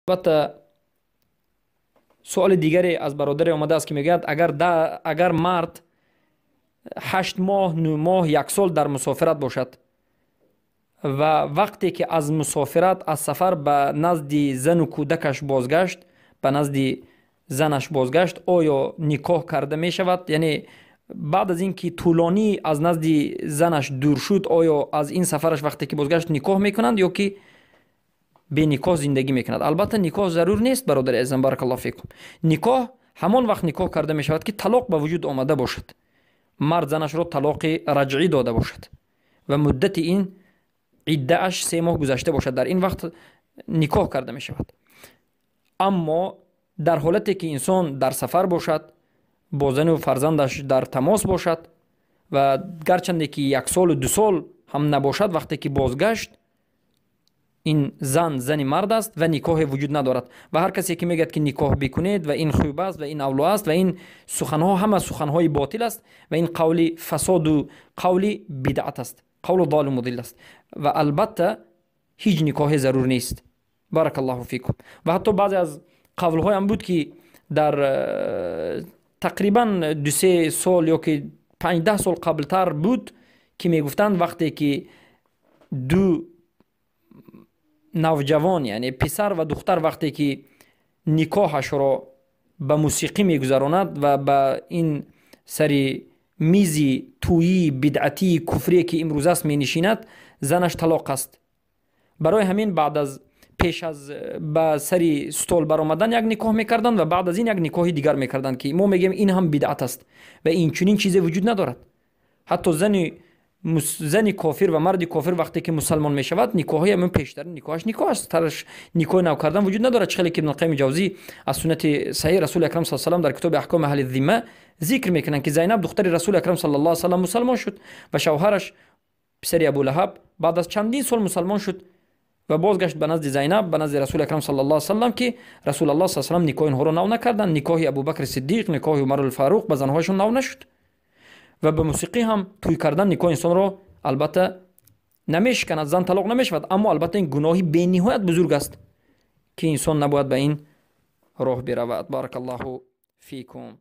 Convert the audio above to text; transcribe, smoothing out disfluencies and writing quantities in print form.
Албатта, суоли дигаре аз бародаре омадааст, ки мегӯяд: агар мард 8 моҳ, 9 моҳ, як сол дар мусофират бошад ва вақте ки аз мусофират, аз сафар ба назди зану кӯдакаш бозгашт, ба назди занаш бозгашт, оё никоҳ карда мешавад? Яъне баъд аз ин ки тӯлонӣ аз назди занаш дур шуд, оё аз ин сафараш вақте ки бозгашт никоҳ мекунанд ё ки беникоҳ зиндагӣ мекунад? Албатта, никоҳ зарур нест, бародари азизам, баракаллоҳу фикум. Никоҳ ҳамон вақт никоҳ карда мешавад, ки талоқ ба вуҷуд омада бошад, мард занашро талоқи раҷъӣ дода бошад ва муддати ин иддааш 3 моҳ гузашта бошад. Дар ин вақт никоҳ карда мешавад. Аммо дар ҳолате ки инсон дар сафар бошад, бо зану фарзандаш дар тамос бошад ва гарчанде ки як солу 2 сол ҳам набошад, вақте ки бозгашт, ин зан зани мард аст ва никоҳе вуҷуд надорад. Ва ҳар касе ки мегӯяд, ки никоҳ бикунед ва ин хуб аст ва ин авло аст, ва ин суханҳо ҳама суханҳои ботил аст ва ин қавли фасоду қавли бидъат аст, қавлу долу мудил аст. Ва албатта, ҳеҷ никоҳе зарур нест, баракаллоҳу фикум. Ва ҳатто баъзе аз қавлҳоям буд, ки дар тақрибан 2-3 сол ё ки 5-10 сол қаблтар буд, ки мегуфтанд, вақте ки ду навҷавон, яъне писар ва духтар, вақте ки никоҳашро ба мусиқӣ мегузаронад ва ба ин сари мизи тӯии бидъатии куфрие, ки имрӯз аст, менишинад, занаш талоқ аст. Барои ҳамин баъд аз пеш аз ба сари стол баромадан як никоҳ мекарданд ва баъд аз ин як никоҳи дигар мекарданд, ки мо мегӯем, ин ҳам бидъат аст ва инчунин чизе вуҷуд надорад. Ҳатто зани кофир ва марди кофир вақте ки мусалмон мешавад, никоҳи ҳамин пештар никоҳаш никоҳ аст, тараш никоҳи нав кардан вуҷуд надорад. Чӣ хеле ки Ибнулқайими Ҷавзӣ аз суннати саҳиҳ Расули Акрам с салам дар китоби Аҳкоми аҳли зимма зикр мекунанд, ки Зайнаб, духтари Расули Акрам саллаллоҳу алайҳи васаллам, мусалмон шуд ва шавҳараш, писари Абулаҳаб, баъд аз чандин сол мусалмон шуд ва бозгашт ба назди Зайнаб, ба назди Расули Акрам саллаллоҳу алайҳи васаллам, ки Расулаллоҳ с салам никоҳи онҳоро нав накарданд. Никоҳи Абубакри Сиддиқ, никоҳи Умарулфаруқ ба занҳояшон нав нашуд. Ва ба мусиқӣ ҳам тӯй кардан никоҳи инсонро албатта намешиканад, зан талоқ намешавад, аммо албатта ин гуноҳи бениҳоят бузург аст, ки инсон набояд ба ин роҳ биравад. Баракаллоҳу фикум.